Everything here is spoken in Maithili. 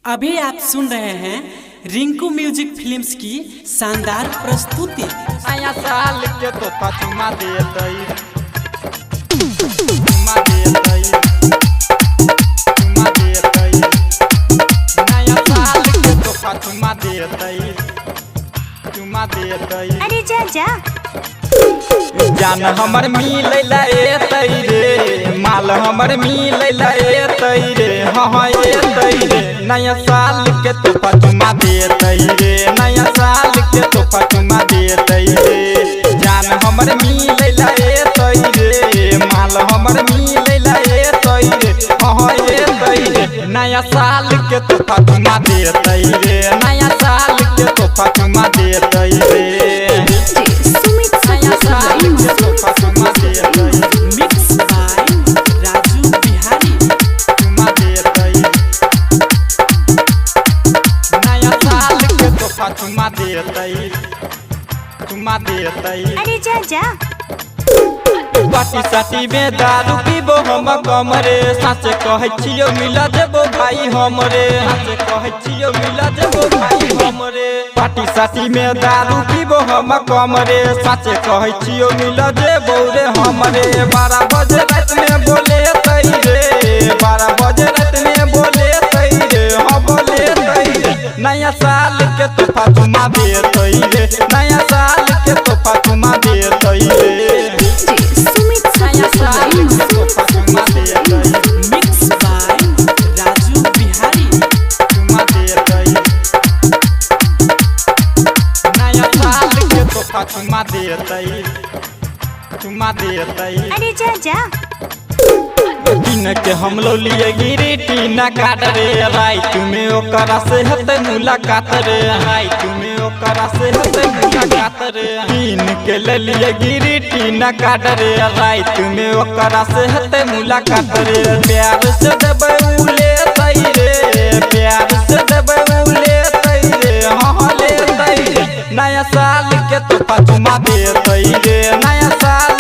अभी आप सुन रहे हैं रिंकू म्यूजिक फिल्म्स की शानदार प्रस्तुति। नया साल के तोहफा चुमा देतई, चुमा देतई, चुमा देतई। नया साल के तोहफा चुमा देतई, चुमा देतई। अरे जा जा। जान हमर मिलैला एतई रे, माल हमर मिलैला एतई रे, हाँ हाँ एतई रे। नया साल के तोहफा चुमा देतई रे, नया साल के तोहफा चुमा देतई रे। जान हमर मिलैला एतई रे, माल हमर मिलैला एतई रे, हाँ हाँ एतई रे। नया साल के तोहफा चुमा देतई रे, नया साल के तोहफा चुमा देतई रे। डीजे सुमित नया साल सतीश के तोहफा चुमा देतई, मिक्स बाय राजू बिहारी। चुमा देतई। नया साल के तोहफा चुमा देतई, चुमा देतई। अरे जा जा। पार्टी साटी में दारू पीबो हम कमरे, साँच कहै छियो मिला देबो भाई हमरे, साँच कहै छियो मिला देबो भाई हमरे। पार्टी साटी में दारू पीबो हम कमरे, साँच कहै छियो मिला देबो रे हमरे। 12 बजे रात में बोले तई रे, 12 बजे रात में बोले तई रे, हाँ बोले तई रे। नया साल के तोहफा चुमा देतई रे, नया साल के तोहफा चुमा देतई रे। डीजे सुमित नया साल सतीश के तोहफा चुमा देतई, मिक्स बाय राजू बिहारी। चुमा देतई। नया साल के तोहफा चुमा देतई, चुमा देतई। अरे जा जा। दिन के हम लिए गिरी ना काट रे, रात में ओकरा से हेतै मुलाकात रे, रात में ओकरा से हेतै मुलाकात रे। दिन के लिए गिरी ना काट रे, रात में ओकरा से हेतै मुलाकात रे। प्यार से देबै उ लेतै रे, प्यार से देबै उ लेतै रे, हाँ हाँ लेतै रे। नया साल के तोहफा चुमा देतै रे, नया साल